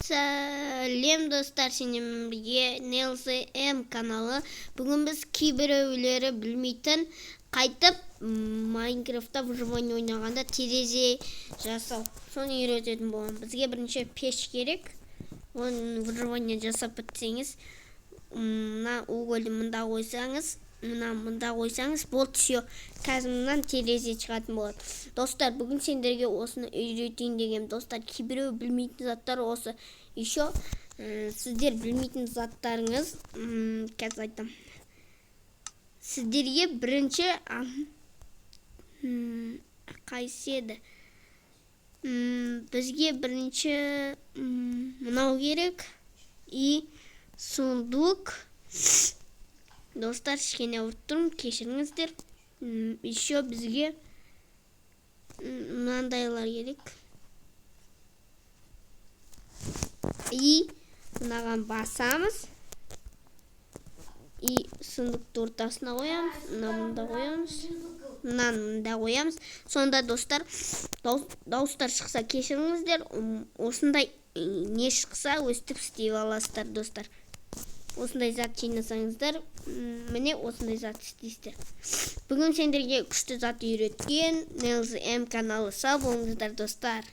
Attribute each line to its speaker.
Speaker 1: Сәлем, достар! Сенімен бірге Нелси М каналы. Бүгін біз кейбіреулері білмейтін қайтып Майнкрафтта выживание ойнағанда терезе жасау, соны үйрететін боламын. Бізге бірінші пеш керек. Оны выживание жасап бітсеңіз, мына угольді мында қойсаңыз, мына мында қойсаңыз, болды, все, қазір мындан терезе шығатын болады. Достар, бүгін сендерге осыны үйретейін дегенмін. Достар, кейбіреу білмейтін заттар осы. Еще сіздер білмейтін заттарыңыз, қазір айтамын сіздерге. Бірінші қайсы еді? Бізге бірінші мынау керек и сундук. Достар, кішкене ауырып тұрмын, кешіріңіздер. Еще бізге мынандайлар керек и мынаған басамыз и сундукты ортасына қоямыз, мына мында қоямыз, мынаны мында қоямыз. Сонда, достар, дауыстар шықса, кешіріңіздер. Осындай не шықса, өстіп істей аласыздар. Достар, осындай зат жинасаңыздар, міне, осындай зат істейсіздер. Бүгін сендерге күшті зат үйреткен Нелзи М каналы. Сау болыңыздар, достар.